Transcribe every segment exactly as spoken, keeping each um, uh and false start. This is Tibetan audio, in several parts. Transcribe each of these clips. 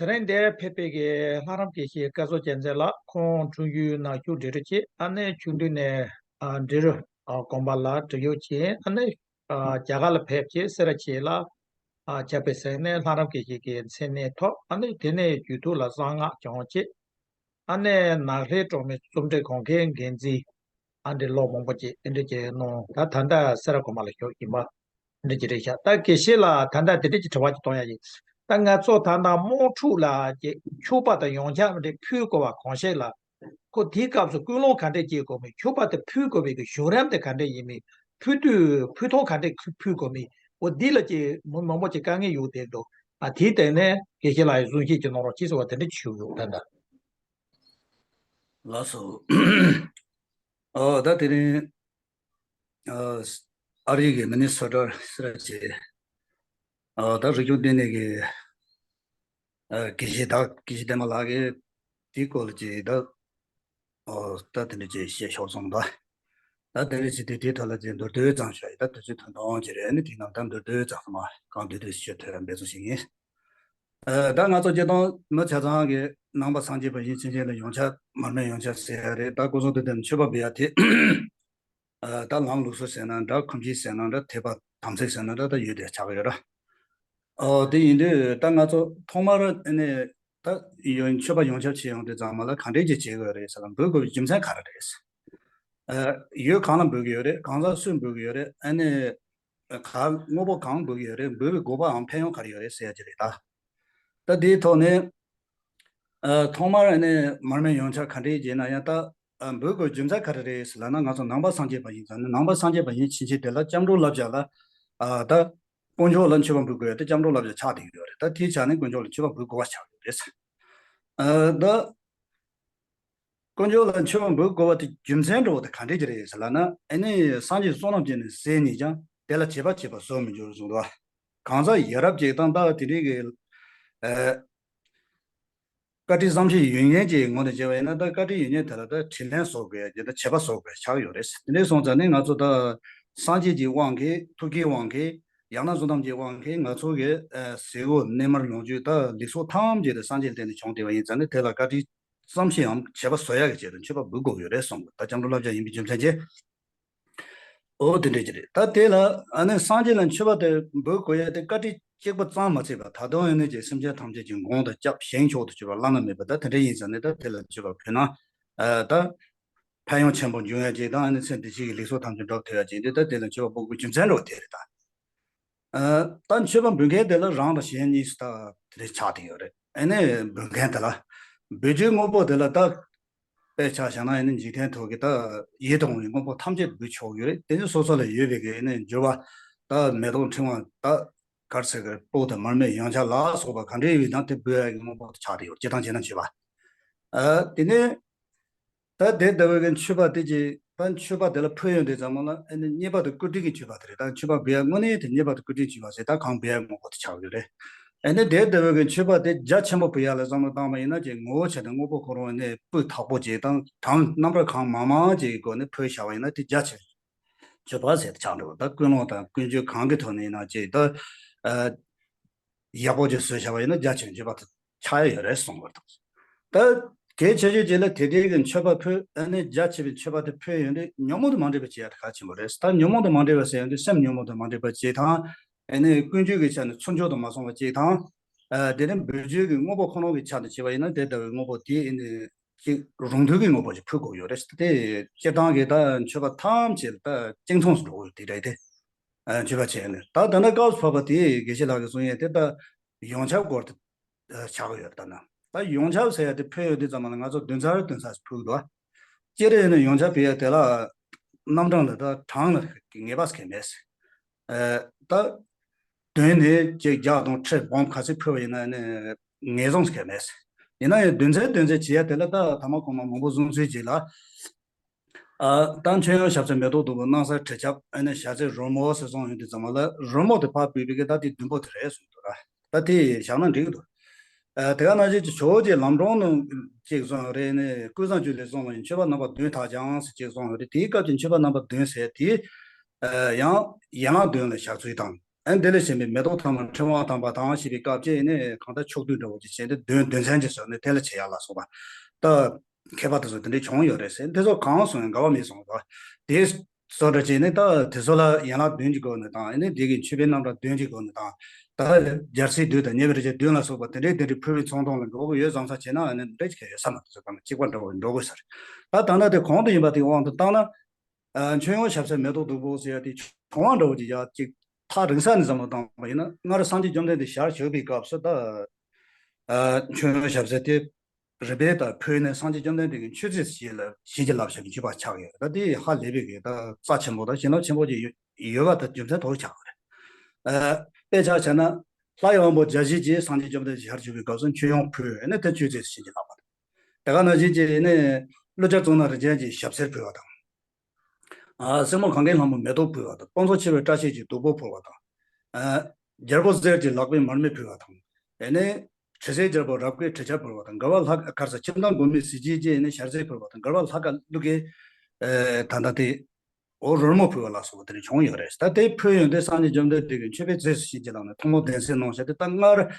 དེ་རིང་འདིར་ཕེབས་པའི་གི་ལྷ་རམས་དགེ་བཤེས་སྐལ་བཟང་རྒྱལ་མཚན་ལགས། ཁོང་འཁྲུངས་ཡུལ་ནང་བཞུགས་འབྲི་རུ་བྱས། ཨ་ནི་ཆུང་དུས་ནས་ཨ་འབྲི་རུ་ཨ་དགོན་པ་ལ་བྲིས་ཡོད་ཅིང་། ཨ་ནི་ཨ་རྒྱ་གར་ལ་ཕེབས་བྱས་སེ་ར་བྱེས་ལ་ཨ་བྱ་བའི་ཟེར་ནས་ལྷ་རམས་དགེ་བཤེས་ཀྱི་མཚན་གནས་ཐོབ། ཨ་ནི་དེ་ནས་རྒྱུད་ཐོག་ལ་གསང་སྔགས་སྦྱངས་བྱས། ཨ་ནི་ནགས་ལྷའི་གྲོང་མི་གཙོ་འདྲེ་གོང་ཁེ་འགན་འཛིན། ཨ་འདྲའི་ལོ་མང་པོ་ཅིག་ཨ་འདྲ་བྱས་གནང་། ད་ད་ལྟ་སེ་ར་དགོན་པ་ལ་བཞུགས་ཡིན་པ་འདྲ་ཅིག་རེད་ཤག་ད་དགེ་བཤེས་ལགས་ད་ལྟ་དེ་འདྲ་ཅིག་དྲི་བ་ཅིག་གཏོང་ཡ་ཡིན། ད་ང་ཚོ་ད་ལྟ་དམག་འཁྲུག་ལ་ཅིག་མཆོད་པ་དང་ཡོན་ཆབ་འདྲ་ཕུལ་དགོས་པ་གང་ཤེས་ལ། ཁོ་དེའི་སྐབས་སུ་ཀུན་སློང་ག་འདྲས་སྐྱེ་དགོས་མིན། མཆོད་པ་དེ་ཕུལ་དགོས་པའི་གི་གཞུང་རིམ་དེ་ག་འདྲས་ཡིན་མིན། ཕུལ་དུས་ཕུལ་ཐོག་ག་འདྲས་ཕུལ་དགོས་མིན། འོ་འདི་ལ་ཅིག་མི་མང་པོ་ཅིག་དཀའ་ངལ་ཡོང་བསྡད་འདུག་ཨ་དེའི་སྟེང་ནས་དགེ་བཤེས་ལགས་ཀྱིས་གསུང་བཤད་ཅིག་གནང་རོགས་གྱིས་ཟེར་བ་དེ་འདྲ་ཞུས་ཡོད། ད་ལྟ། ལགས་སོ། ཨོ་ད་དེ་རིང་ཨ་ཨ་རི་གི་མི་ནི་སོ་ཊ་སེ་ར་བྱེས། ཨོ་ད་རིག་གཞུང་ལྟེ་གནས་ཀྱི་ཨ་དགེ་བཤེས་དག་དགེ་བཤེས་བསྟན་པ་ལགས་ཀྱིས་དེའི་སྐོར་ལ་ཅིག་ད་ཨོ་ད་དེ་འདྲ་ཅིག་བཤད་ཆོག་སོང་ད། ད་དེ་འདྲ་ཅིག་དེ་དེའི་ཐོག་ལ་ཅིག་མདོར་བསྡུས་ཙམ་ཞུ་ཡ་ཡིན། ད་དུས་ཚོད་ཐུང་ཐུང་ཅིག་རེད། ཨ་ནི་དེའི་ནང་ད་མདོར་བསྡུས་ཙམ་མ་གང་འདོད་འདོད་ཞུ་ཐུབ་ཡ་འབད་བརྩོན་བྱེད་ཀྱི་ཡིན། ཨ་ད་ང་ཚོ་སྤྱིར་བཏང་མི་ཆ་ཚང་གིས་ནང་པ་སངས་རྒྱས་པ་ཡིན། ཕྱིན་ཆད་ལ་ཡོན་ཆབ་མར་མེ་ཡོན་ཆབ་ཟེར་ཡ་རེད། ད་སྐུ་གསུང་ཐུགས་དམ་མཆོད་པ་འབུལ་ཡ་དེ་ཨ་ད་ལམ་ལུགས་སྲོལ་ཟེར་ན་འདྲ། ཁོམ་གཞིས་ཟེར་ན་འདྲ། ཐེག་པ་དམ་ཚིག་ཟེར་ན་འདྲ། ད་ཡོད་དེ་ཆགས་ཀྱི་ཡོད་ར། ཨོ་དེ་ཡིན་དུས་ད་ང་ཚོ་ཐོག་མར་ཨ་ནི་ད་ཡོན་མཆོད་པ་ཡོན་ཆབ་བྱེད་ཡོང་དུས་ཙམ་པ་ལ་ག་འདྲས་ཅིག་བྱེད་དགོས་རེད་ཟེར་ལ། འབུལ་དགོས་པའི་རྒྱུ་མཚན་ག་རེ་རེད། ཨ་ཡུལ་གང་ལ་འབུལ་གྱི་ཡོད་རེད། གང་ཟག་སུས་འབུལ་གྱི་ཡོད་རེད། ཨ་ནི་ག་དངོས་པོ་གང་འབུལ་གྱི་ཡོད་རེད། འབུལ་བའི་དགོས་པའམ་ཕན་ཡོན་ག་རེ་ཡོད་རེད་ཟེར་ཡ་ཅིག་རེད་ད། ད་དེའི་ཐོག་ནས་ཨ་ཐོག་མར་ཨ་ནི་མར་མེ་ཡོན་ཆབ་ག་འདྲས་བྱས་ན་ཡང་ད་ཨ་འབུལ་དགོས་རྒྱུ་མཚན་ག་རེ་རེད་ཟེར་ལབ་ན། ང་ཚོ་ནང་པ་སངས་རྒྱས་པ་ཡིན་ཙང་ནི། ནང་པ་སངས་རྒྱས་པ་ཡིན་ཕྱིན་ཆད་དེ་ལ་སྐྱབས་འགྲོ་བསླབ་བྱ་ལ་ཨ་ད་དཀོན་མཆོག་ལ་མཆོད་པ་འབུལ་དགོས་ཡ་དེ་སྐྱབས་འགྲོ་བསླབ་བྱ་ཆགས་བསྡད་ཡོད་རེད། ད་དེའི་ཆ་ནས་དཀོན་མཆོག་ལ་མཆོད་པ་འབུལ་དགོས་པ་ཆགས་ཡོད་རེད། ཨ་ད་དཀོན་མཆོག་ལ་མཆོད་པ་འབུལ་དགོས་པ་དེ་རྒྱུ་མཚན་འདྲ་བོ་དེ་ག་འདྲས་ཅིག་རེད་ཟེར་ལབ་ན། ཨ་ནི་སངས་རྒྱས་བསོད་ནམས་ཅན་ནི་ཟས་ཉིད་ཀྱང་། དེ་ལ་བྱེད་པ་བྱས་པ་བཟོར་མི་འགྱུར་གསུངས་འདུག་གང་ཟག་ཡ་རབས་ཅིག་དང་ད་དེ་འདྲའི་གི་ཨ་བཀའ་དྲིན་བསམ་ཤེས་ཡོད་མཁན་ཅིག་ངོས་ནས་བྱས་པ་ཡིན་ན། ད་བཀའ་དྲིན་ཡོད་མཁན་དེ་ལ་ད་དྲིན་ལན་གཟོ་དགོས་ཡ་ཅིག་དང་བྱེད་པ་གཟོ་དགོས་ཡ་ཆགས་ཡོད་རེད། དེ་འདྲས་སོང་ཙང་ནི་ང་ཚོ་ད་སངས་རྒྱས་ཀྱི་དབང་གིས། ཐུགས་ཀྱི་དབང་གིས། ཡང་ན་བསོད་ནམས་ཀྱི་དབང་གིས་ང་ཚོ་གི་ཨ་ཟས་གོས་གནས་མལ་ལོངས་སྤྱོད་ད་ལུགས་སྲོལ་ཐམས་ཅད་དེ་སངས་རྒྱས་ལ་བརྟེན་ནས་བྱུང་བསྡད་པ་ཡིན་ཙང་ནི། དེ་ལ་བཀའ་དྲིན་བསམ་ཤེས་ཡང་བྱེད་པ་བཟོ་ཡག་གི་ཆེད་དུ་མཆོད་པ་འབུལ་དགོས་ཀྱི་ཡོད་རེད་གསུངས། ད་སྐྱབས་འགྲོ་བསླབ་བྱ་ཡིན་པའི་རྒྱུ་མཚན་གྱིས། ཨོ་དེ་འདྲས་ཀྱི་རེད། ད་དེ་ལ་ཨ་ནི་སངས་རྒྱས་ལ་མཆོད་པ་དེ་འབུལ་དགོས་ཡ་དེ་བཀའ་དྲིན་གཅིག་པ་ཙམ་མ་ཚད་པ། ད་དུང་ཨ་ནི་ཅིག་སེམས་ཅན་ཐམས་ཅད་ཀྱི་མགོན་དང་སྐྱབས་གཞན་མཆོག་ཏུ་གྱུར་པ་བླ་ན་མེད་པ་ད་དེ་འདྲ་ཡིན་ཙང་ནི། ད་དེ་ལ་མཆོད་པ་ཕུལ་ན་ཨ་ད་ཕན་ཡོན་ཆེན་པོ་འབྱུང་ཡ་ཅིག་དང་། ཨ་ནི་ཚེ་འདི་ཕྱི་གི་ལུགས་སྲོལ་ཐམས་ཅད་འགྲུབ་ཐུབ་ཡ་ཅིག་འདི་ད་དེ་ལ་མཆོད་པ་འབུལ་དགོས་རྒྱུ་མཚན་འདྲ་བོ་དེ་རེད་ད། ཨ་ད་མཆོད་པ་འབུལ་མཁན་དེ་ལ་རང་དང་གཞན་གཉིས་སུ་ད་དེ་རེད་ཆགས་བསྡད་ཡོད་རེད། ཨ་ནི་འབུལ་མཁན་དེ་ལ་འབུལ་རྒྱུའི་དངོས་པོ་དེ་ལ་ད་དཔེ་ཆ་བཞག་ན་ཨ་ནི་འཇིག་རྟེན་ཐོག་གི་ད་ཡིད་དུ་འོང་བའི་དངོས་པོ་ཐམས་ཅད་འབུལ་ཆོག་ཡོད་རེད། དེ་ནི་སོ་སོ་ལ་ཡོད་པའི་གི་ཨ་ནི་འབྱོར་པ་ད་མེ་ཏོག་ཕྲེང་བ་ད་གར་ཟེར་གི་སྤོག་དང་མར་མེ་ཡོན་ཆབ་ལ་སོགས་པ་ག་འདྲ་ཡོད་ན་དེ་འབུལ་ཡ་གི་དངོས་པོ་དེ་ཆགས་བསྡད་ཡོད། སྤྱིར་བཏང་བྱས་ན་མཆོད་པ། ཨ་དེ་ནས། ད་དེ་ལྟ་བུའི་གི་མཆོད་པ་དེ་ཅིག་ད་མཆོད་པ་དེ་ལ་ཕུལ་ཡོང་དུས་ཙམ་པ་ལ་ཨ་ནི་མཉེས་པ་དང་བཀུར་སྟི་གི་མཆོད་པ་དེ་རེད། ད་མཆོད་པ་འབུལ་ཡ་དངོས་གནས་དེ་མཉེས་པ་དང་བཀུར་སྟི་མཆོད་པ་ཟེར། ད་གང་འབུལ་ཡ་དངོས་པོ་དེ་ཆགས་ཡོད་རེད། ཨ་ནི་དེ་ལྟ་བུའི་གི་མཆོད་པ་དེ་རྒྱ་ཆེན་པོ་འབུལ་ཡ་ལ་བསམ་བློ་བཏང་བ་ཡིན་ན་ཅིག་ངོ་བོ་ཆེ་དང་དངོས་པོ་ཁོ་རང་ནས་སྤུས་དག་པོ་ཅིག་དང་གྲངས་རྣམ་གྲངས་གང་མང་མང་ཅིག་གི་སྒོ་ནས་ཕུལ་བཞག་པ་ཡིན་ན་དེ་རྒྱ་ཆེ་མཆོད་པ་ཟེར་དེ་ཆགས་འགྲོ། ད་ཀུན་སློང་དང་ཀུན་སྤྱོད་གང་གི་ཐོག་ནས་ཡིན་ན་ཅིག་ད་ཨ། ཡག་པོ་ཅིག་བཟོས་བཞག་པ་ཡིན་ན་རྒྱ་ཆེ་བའི་མཆོད་པ་དེ་ཆགས་ཡ་ཡོད་རེད་གསུངས་པ་དང་། ད་གལ་ཆེ་ཤོས་ཅིག་ལ་དེ་འདྲའི་གི་མཆོད་པ་ཕུལ། ཨ་ནི་རྒྱ་ཆེ་བའི་མཆོད་པ་དེ་ཕུལ་ཡོང་དུས་ཉོན་མོངས་དང་མ་འདྲེས་པ་བྱེད་ཡ་དེ་གལ་ཆེན་པོ་རེད། ད་ཉོན་མོངས་དང་མ་འདྲེས་པ་ཟེར་ཡོང་དུས་སེམས་ཉོན་མོངས་དང་མ་འདྲེས་པ་ཅིག་དང་། ཨ་ནི་ཀུན་སྤྱོད་ཀྱི་ཆ་ནས་ཚུར་འཕྲོག་དང་མ་སོང་བ་ཅིག་དང་། ཨ་དེ་ནས་འབུལ་རྒྱུ་གི་དངོས་པོ་ཁོ་རང་གི་ཆ་ནས་བྱས་པ་ཡིན་ན་དེ་ལྟ་བུའི་དངོས་པོ་དེ་ཨ་ནི་ཅིག་རུང་མཐུན་གྱི་དངོས་པོ་ཅིག་ཕུལ་དགོས་ཡོད་རེད། དེ་སྤྱིར་བཏང་གི་ད་མཆོད་པ་ཐམས་ཅད་ད་གཅིག་མཚུངས་སུ་འགྲོ་གི་ཡོད་དེ་འདྲ་དེ། ཨ་མཆོད་པ་བྱས་ནས། ད་ད་ནི་སྐབས་སུ་བབ་པ་དེ་དགེ་བཤེས་ལགས་ཀྱིས་གསུང་ཡས་དེ་ད་ཡོན་ཆབ་སྐོར་དུ་ཨ་ཆགས་ཀྱི་ཡོད་རེད། ད་ན་ད་ཡོན་ཆབ་ཟེར་ཡ་དེ་ཕུལ་ཡོང་དུས་ཙམ་པ་ལ་ང་ཚོ་བདུན་ཚར་བདུན་ཚར་ཕུལ་གི་འདུག་སྤྱིར་ཡིན་ན་ཡོན་ཆབ་ཕུལ་ཡ་དེ་ལ་རྣམ་གྲངས་ལ་ད་གྲངས་ལ་ངེས་པ་ཟེར་མཁན་མེད། ཨ་ད་བདུན་ནས་བརྒྱ་དང་ཁྲི་སྦོམ་ག་ཚོད་ཕུལ་བ་ཡིན་ན་ནི་ངེས་བཟུང་ཟེར་མཁན་མེད། ཡིན་ན་ཡང་བདུན་ཚར་བདུན་ཚར་བྱེད་ཡ་དེ་ལ་ད་ཐ་མག་གོང་མ་མང་པོ་བཟུང་ཚུལ་ཅིག་ལ། ཨ་ད་མཆོད་ཡོན་ཞབས་ཚད་མེ་ཏོག་བདུག་སྤོས་སྣང་གསལ་དྲི་ཆབ། ཨ་ནི་ཞལ་ཟས་རོལ་མོ་ཟེར་སོང་ཡོང་དུས་ཙམ་པ་ལ་རོལ་མོ་དེ་ཕར་ཕུལ་བའི་གི་ད་དེ་བདུན་པོ་དེ་རེད་གསུངས་འདུག་ར། ད་དེ་བཞག་ན་འགྲིག་གི་འདུག་ཨ་དེ་ག་ནང་བཞིན་གྱི་ཇོ་བོ་རྗེ་ལམ་འགྲོ་ནང་ཅིག་གསུངས་ཡོད་རེད། ནི་ཀུན་བཟང་བཅུ་ལས་གསུངས་པ་ཡིན། མཆོད་པ་རྣམ་པ་བདུན་དག་ཀྱང་ཟེར་ཅིག་གསུངས་ཡོད་རེད། དེའི་སྐབས་ཀྱི་མཆོད་པ་རྣམ་པ་བདུན་ཟེར་དེ་ཨ་ཡང་ཡན་ལག་བདུན་ལ་བཞག་ཚུལ་དང་། ཨ་འདི་ལས་གཞན་པའི་མེ་ཏོག་དམ་པ་ཕྲེང་བ་དམ་པ་དང་ཞེས་པའི་སྐབས་ཅིག་ནི་གང་ལྟར་ཕྱོགས་བསྡུས་འདྲ་བོ་ཅིག་བྱས་ཏེ་དོན་དོན་ཚན་ཅིག་བཟོས་ནས་དེ་ལ་བྱེད་ཡག་ལ་སོགས་པ་ད་མཁས་པ་དེ་ཚོ་དེ་འདྲའི་བྱུང་ཡོད་རེད་ཟེར། དེ་ཚོ་གང་སོང་ཡང་འགལ་བ་མེད་གསུངས་པ་དེ་བཟོ་འདྲ་བྱས་ནས་ད་དེ་ཚོ་ལ་ཡན་ལག་བདུན་གྱི་སྒོ་ནས་དང་ཨ་ནི་འདི་གི་མཆོད་པའི་རྣམ་གྲངས་བདུན་གྱི་སྒོ་ནས་དང་ད་རྒྱལ་སྲིད་བདུན་དང་ཉེ་བའི་རིགས་ཆད་བདུན་ལ་སོགས་པ་དེ་འདྲའི་དེ་འདྲའི་ཕུལ་བའི་ཚོང་གཏོང་ལ་འགྲོ་དགོས་ཡོད་བསམ་ས་བྱས་ན་ཨ་ནི་འདྲ་ཅིག་ཡོད་ས་མ་རེད་ཟེར། ད་ནི་གཅིག་པ་འདྲ་བོ་འགྲོ་དགོས་ས་རེད། ད་ད་ལྟ་དེ་གོང་དུ་ཡིན་པ་དེའི་དབང་དུ་བཏང་ན། ཨ་མཆོད་ཡོན་ཞབས་ཟས་མེ་ཏོག་བདུག་སྤོས་ཟེར་ཡ་དེ་བྱུང་བ་འདྲ་བོ་ཅིག་ཡ་ཅིག་ཐག་རིང་ས་ནས་བསམ་བློ་བཏང་བ་ཡིན་ན་སྔར་སངས་རྒྱས་བཅོམ་ལྡན་འདས་ཞལ་བཞུགས་པའི་སྐབས་སུ་ད་ཨ་མཆོད་ཡོན་ཞབས་ཟས་དེ་རི་པའི་ད་ཕུལ་ནས་སངས་རྒྱས་བཅོམ་ལྡན་འདས་ཀྱི་མཆོད་རྫས་ཞིག་ལ་བྱིན་གྱིས་བརླབས་ཤག་གི་མཆོད་པ་ཆགས་ཡོད། ད་དེ་ཧ་ལས་པའི་གི་ད་རྩ་ཆེན་པོ་དང་བྱིན་རླབས་ཆེན་པོ་ཅིག་ཡོད་ཡོད་པ་ད་རྒྱུ་མཚན་ཐོག་ཆགས་པ་རེད། ཨ་དཔེ་ཆ་བྱས་ན་ལྷ་ཡི་དབང་པོ་བརྒྱ་བྱིན་གྱིས་སངས་རྒྱས་བཅོམ་ལྡན་འདས་ཞལ་བཞུགས་པའི་སྐབས་སུ་མཆོད་ཡོན་ཕུལ་ནས་དེ་མཆོད་རྫས་བྱིན་གྱིས་བརླབས་པ་དང་། དེ་ག་ནང་བཞིན་གྱི་ནི་ཀླུ་བྱ་གཙུག་ན་རིན་ཆེན་གྱིས་ཞབས་གསེར་ཕུལ་བ་དང་། ཨ་སྲིང་མོ་གངྒཱའི་ལྷ་མོ་མེ་ཏོག་ཕུལ་བ་དང་། དཔངས་མཚོ་མཆེ་བའི་བཀྲ་ཤིས་ཀྱིས་བདུག་སྤོས་ཕུལ་བ་དང་། ཨ་རྒྱལ་པོ་གསེར་གྱི་ལག་པས་མར་མེ་ཕུལ་བ་དང་། ཨེ་ནས་དྲི་ཟའི་རྒྱལ་པོ་རབ་དགའི་དྲི་ཆབ་ཕུལ་བ་དང་། མགར་བ་ལྷ་དཀར་ས་ཁྱིམ་བདག་མགོན་མེད་གཟི་བརྗིད་ཀྱིས་ནི་ཞལ་ཟས་ཕུལ་བ་དང་། མགར་བ་ལྷ་དཀར་ཀླུ་དགའི་ཨེ་ད་ལྟ་དེ་འོ་རོལ་མོ་ཕུལ་བ་ལ་སོགས་པ་དེ་འདྲ་བྱུང་ཡོད་རེད། ད་དེ་ཕུལ་ཡོན་དེ་སངས་རྒྱས་བཅོམ་ལྡན་འདས་ཀྱི་མཆོད་པའི་རྫས་སུ་བྱིན་གྱིས་བརླབས་ནས་ཐུན་མོང་གདན་གཟིགས་གནང་བྱས་ཏེ་ད་སྔར།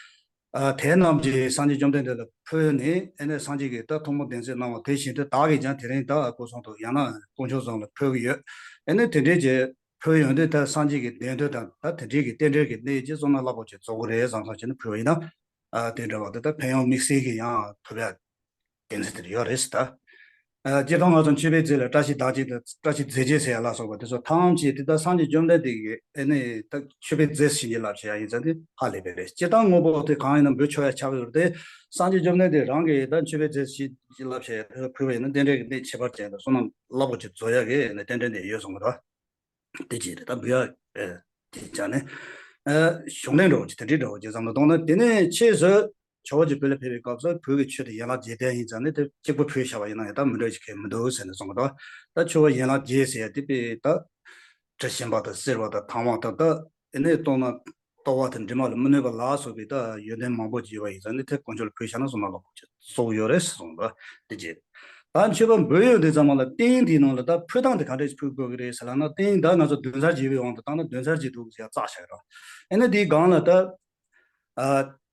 ཨ་དེ་རྣམས་ཀྱིས་སངས་རྒྱས་བཅོམ་ལྡན་འདས་ལ་ཕུལ་ནས་ཨེ་ནས་སངས་རྒྱས་ཀྱིས་ད་ཐུན་མོང་གདན་གཟིགས་གནང་བ་དེ་བཞིན་དུ་བདག་གིས་ཀྱང་དེ་རིང་ད་སྐུ་གསུང་ཐུགས་ཡང་ན་དཀོན་མཆོག་གསུམ་ལ་ཕུལ་གྱི་ཡོད། ཨེ་ནས་དེ་འདྲའི་རྗེས་ཕུལ་ཡོན་དེ་ད་སངས་རྒྱས་ཀྱི་བདེན་དོན་དང་ད་དེ་འདྲའི་གི་གནད་ཀྱི་བསོད་ནམས་རླབས་པོ་ཆེ་རྫོགས་ཀྱི་རེད་བསམ་བསམ་བྱས་ནས་ཕུལ་བ་ཡིན་ན། ཨ་དེ་འདྲ་བ་དེ་ད་ཕན་ཡོན་དམིགས་བསལ་གྱི་ཡང་ཐོབ་ཡ། དེ་ཚོ་དེར་ཡོད་རེད་ཟེར་ད། ཨ་སྤྱིར་བཏང་ང་ཚོ་མཆོད་པའི་རྫས་ལ་བཀྲ་ཤིས་བདག་བྱེད་དང་བཀྲ་ཤིས་རྫས་བྱེད་ཟེར་ཡ་ལ་སོགས་པ་དེ་ཚོ་ཐམས་ཅད་དེ་ད་སངས་རྒྱས་བཅོམ་ལྡན་འདས་ཀྱིས་ཨེ་ནས་ད་མཆོད་པའི་རྫས་བྱིན་གྱིས་བརླབས་བྱེད་ཡ་ཡིན་ཙང་དེ་ཧ་ལས་པ་རེད། སྤྱིར་བཏང་དངོས་པོ་དེ་གང་ཡིན་ན་འབུལ་ཆོག་ཡ་ཆགས་ཡོད་རེད་དེ། སངས་རྒྱས་བཅོམ་ལྡན་འདས་རང་གིས་ད་མཆོད་པའི་རྫས་བྱིན་གྱིས་བརླབས་བྱེད་ཡ་དེ་ཚོ་ཕུལ་བ་ཡིན་ན་རྟེན་འབྲེལ་གྱི་གནད་ཁྱད་པར་ཅན་དང་བསོད་ནམས་རླབས་པོ་ཆེ་རྫོགས་ཡ་གི་ཨེ་ནས་རྟེན་འབྲེལ་གནད་ཡོད་གསུང་གི་འདུག་དེ་ཅི་རེད་ད་འབུལ་ཡ་ཨེ་དེ་བྱས་ནས་ཨེ་གཞུང་ལས་འདྲ་བོ་ཅིག་དེ་འདྲའི་འདྲ་བོ་ཅིག་བསམ་བློ་གཏོང་ན། དེ་ནས་ཕྱིས་སུ་ཇོ་བོ་རྗེ་བོད་ལ་ཕེབས་པའི་སྐབས་སུ་བོད་ཀྱི་ཆོས་དེ་ཡན་ལག་བརྒྱད་ལྡན་ཡིན་ཙང་ནི་དེ་གཅིག་པུ་ཕུལ་བཞག་པ་ཡིན་ན་ཡང་ད་མི་འདྲ་ཞིག་གས་མི་འདུག་ཟེར་ནས་གསུངས་པ་དང་། ད་ཆོས་པ་ཡན་ལག་བརྒྱད་ཟེར་ཡ་དེ་དཔེ་ད་དྲི་ཞིམ་པ་དང་བསིལ་བ་དང་དྭངས་མ་དང་ད་ཨེ་ནས་ལྟོགས་ན་ལྟོགས་པ་དང་འདྲེ་མ་ལ་མི་གནོད་པ་ལ་སོགས་པའི་ད་ཡོན་ཏན་མང་པོ་ཅིག་ཡོད་པ་ཡིན་ཙང་ནི་དེ་དཀོན་མཆོག་ལ་ཕུལ་བཞག་ན་བསོད་ནམས་རླབས་པོ་ཆེ་གསོག་ཡོད་རེད་གསུངས་པ་དེ་རྗེས། ད་མཆོད་པ་འབུལ་ཡོན་དེ་ཙམ་མ་ལ་རྟེན་དེའི་ནང་ལ་ད་ཕུལ་སྟངས་དེ་ག་འདྲས་ཕུལ་དགོས་ཀྱི་རེད་ཟེར་ལབ་ན། རྟེན་ད་ང་ཚོ་བདུན་ཚར་བརྒྱད་པའི་དབང་དུ་བཏང་ན་བདུན་ཚར་བརྒྱད་འདུག་ཟེར་ཡ་བཙགས་བཞག་རོགས། ཨེ་ནས་དེའི་སྒང་ལ་ད། ཨ་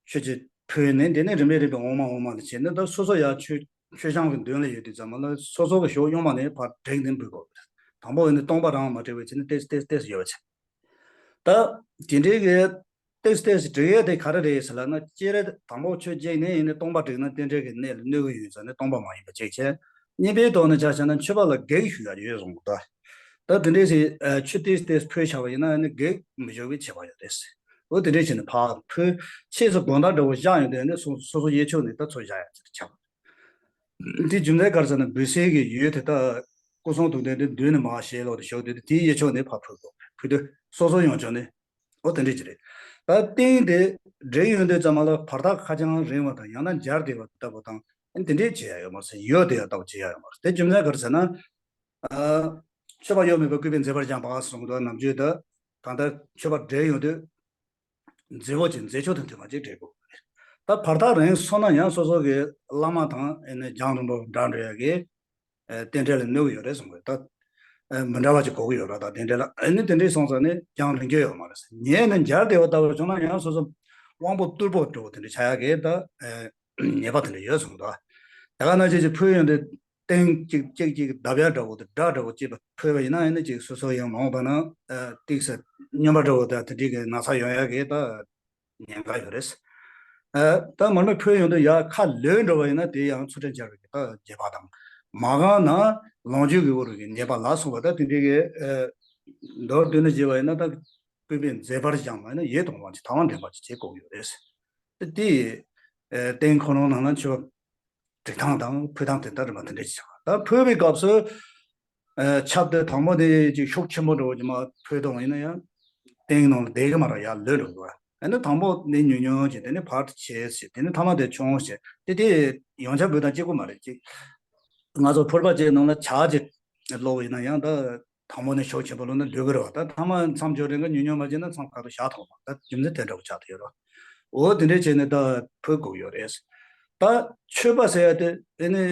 ཆོས་ཀྱི་ཕུལ་ནས་དེ་ནས་རིམ་པས་རིམ་པས་འོག་མ་འོག་མ་ལ་བྱས་ནས་ད་སོ་སོ་ཡང་མཆོད་མཆོད་བཤམས་ཀྱི་མདུན་ལ་ཡོད་དུས་ཙམ་པ་ལ་སོ་སོ་གི་ཕྱོགས་གཡོན་མ་ནས་ཕར་བསྒྲིགས་ནས་འབུལ་དགོས། དང་པོ་ཡིན་ན་སྟོང་པ་རང་མ་བསྒྲིགས་པའི་ཚེ་ནི་ཏེས་ཏེས་ཏེས་ཡོད་པ་བྱས། ད་དེ་འདྲའི་གི་ཏེས་ཏེས་བསྒྲིགས་ཡས་དེ་ག་རེ་རེད་ཟེར་ལབ་ན། སྤྱིར་དང་པོ་མཆོད་བརྒྱབ་ནས་ཡིན་ན་སྟོང་པ་བསྒྲིགས་ན་རྟེན་འབྲེལ་གྱི་གནད་ལ་གནོད་ཀྱི་ཡོད་ཙང་ནི་སྟོང་པ་མ་ཡིན་པ་གཅིག་བྱས། གཉིས་པའི་ཐོག་ནས་ཆ་བཞག་ན་མཆོད་པ་ལ་གེགས་ཞུགས་ཡ་ཡོད་གསུངས་འདུག་ད་དེ་འདྲའི་ཚེ་ཆུ་ཏེས་ཏེས་ཕུལ་བཞག་པ་ཡིན་ན་ནི་གེགས་མི་ཞུགས་པའི་བྱེད་པ་ཡོད་རེད། འོ་དེ་འདྲའི་བྱས་ནས་ཕར་ཕུལ། ཕྱིས་སུ་དགོང་དག་འདྲ་བོ་བཞག་ཡོང་དུས་ནི་སོ་སོ་སོ་གཡས་ཕྱོགས་ནས་ད་ཚུར་བཞག་ཡ་ཆེད་དུ་ཆགས། འདི་རྒྱུ་མཚན་ག་རེ་ཟེར་ན་འབུལ་སའི་གི་ཡུལ་དེ་ད་སྐུ་གསུང་ཐུགས་རྟེན་དེ་མདུན་ནས་མར་ཞལ་ལོག་ཏུ་བཞུགས་དུས་དེའི་གཡས་ཕྱོགས་ནས་ཕར་ཕུལ་དགོས། ཕུལ་དུས་སོ་སོ་ཡོང་ཕྱོགས་ནས། འོ་དེ་འདྲའི་ཅིག་རེད། ད་རྟེན་དེ་བསྒྲིགས་ཡོང་དུས་ཙམ་པ་ལ་བར་ཐག་ཧ་ཅང་རིང་བ་དང་ཡང་ན་འབྱར་བསྡད་པ་ལྟ་བུ་དང་དེ་འདྲའི་བྱེད་ཡ་ཡོད་མ་ཟད་ཡོལ་བསྡད་ཡ་ལྟ་བུ་བྱེད་ཡ་ཡོད་མ་རེད། དེ་རྒྱུ་མཚན་ག་རེ་ཟེར་ན། ཨ་མཆོད་པ་གཡོ་མེད་པར་སྐུད་པས་མཛེས་པར་བཞེངས་པ་གསུངས་འདུག་ནམ་རྒྱུན་དུ་གང་ལྟར་མཆོད་པ་བསྒྲིགས་ཡོང་དུས། མཛེས་པོ་ཅིག་མཛེས་ཆོག་དང་མཐུན་པ་ཅིག་བསྒྲིག་དགོས། ད་བར་ཐག་རིང་སོང་ན་ཡང་སོ་སོ་གི་བླ་མ་དང་ཨེ་ནས་རྒྱང་རིང་པོ་འདྲ་འགྲོ་ཡ་གི་ཨེ་རྟེན་འབྲེལ་ལ་གནོད་ཀྱི་ཡོད་རེད་གསུངས་པས་ད། ཨེ་མི་འདྲ་བ་ཅིག་གོ་གི་ཡོད་ར། ད་རྟེན་འབྲེལ་ལ་ཨེ་ནི་དེ་འདྲའི་སོང་ཙང་ནི་རྒྱང་རིང་རྒྱུ་ཡོད་མ་རེད། ཉེ་ནས་འབྱར་བསྡད་པ་ལྟ་བུ་བྱུང་ན་ཡང་སོ་སོ་དབང་པོ་རྟུལ་པོ་འགྲོ་དེ་འདྲ་ཆགས་ཡ་གི་ད་ཨེ་ཉེས་པ་དེ་འདྲ་ཡོད་གསུངས་འདུག་ད་ག་ནང་བཞིན་གྱི་ཕུལ་ཡོན་དེ། སྟེང་གཅིག་གཅིག་གཅིག་བརྡབ་ཡ་འདྲ་བོ་དང་སྒྲ་འདྲ་བོ་བྱས་པ་ཕུལ་བ་ཡིན་ན་ཨེ་ནི་ཅིག་སོ་སོ་ཡང་མ་འོངས་པ་ན་ཨ་ཏིག་ཙམ་སྨྱོན་པ་འདྲ་བོ་དང་དེ་འདྲའི་གི་ན་ཚ་ཡོང་ཡ་གི་ད་ཉེན་ཁ་ཡོད་རེད། ཨ་ད་མར་མེ་ཕུལ་ཡོང་དུས་ཡ་ཁ་ལོས་འགྲོ་བ་ཡིན་ན་དེ་ཡང་ཚུལ་ཁྲིམས་འཆལ་བའི་གི་ད་རྗེས་དཔག་དང་མ་གང་ན་ལོངས་སྤྱོད་ཀྱི་དབུལ་བའི་གི་ཉེས་པ་ལ་སོགས་པ་ད་དེ་འདྲའི་གི་ཨ་མདོར་བསྡུས་ན་བྱས་པ་ཡིན་ན་ད་སྐུད་པས་མཛེས་པར་བཞེངས་པ་ཡིན་ན་ཡིད་དུ་འོང་བ་ཅིག་དང་བ་འདྲེན་པ་ཅིག་བྱེད་དགོས་ཀྱི་ཡོད་རེད། ད་དེ་ཨ་རྟེན་ཁོ་རང་ནང་ན་མཆོད་པ་སྒྲིག་སྟངས་དང་ཕུལ་སྟངས་དེ་ལྟར་མ་དེ་འདྲ་ཞིག་བྱ། ད་ཕུལ་བའི་སྐབས་སུ་ཨ་ཆབ་དེ་དང་པོ་དེ་ཅིག་ཤུགས་ཆེན་པོ་འདྲ་བོ་ཅིག་མར་ཕུལ་བཏང་བ་ཡིན་ན་ཡང་རྟེན་གྱི་ནང་ལ་བསྡད་ཀྱི་མ་རེད། ཡར་ལོས་འགྲོ་གི་རེད། ཨ་ནི་དང་པོ་ནི་ཉུང་ཉུང་ཅིག་དེ་ནས་བར་དུ་ཆེ་ཞིག་དེ་ནས་ཐ་མ་དེ་ཆུང་ཞིག་དེ་དེ་ཡང་ཆབ་འབུལ་སྟངས་གཅིག་པུ་མ་རེད། ཅིག་ང་ཚོ་ཕུར་པ་ཅིག་ནང་ལ་ཇ་ཅིག་བླུགས་པ་ཡིན་ན་ཡང་ད། དང་པོ་ནས་ཤུགས་ཆེན་པོ་བླུགས་ན་ལོས་ཀྱི་རེད་བ། ད་ཐ་མ་མཚམས་འཇོག་རན་གྱི་ཉུང་ཉུང་མ་བྱས་ན་མཚམས་ཁ་ཐུག་བཞག་ཐུབ་མ་རེད། ད་རྒྱུ་མཚན་དེ་འདྲ་བོ་ཆགས་བསྡད་ཡོད་རེད། འོ་དེ་འདྲས་བྱས་ནས་ད་ཕུལ་དགོས་ཡོད་རེད། ད་མཆོད་པ་ཟེར་ཡ་དེ་ཨེ་ནི་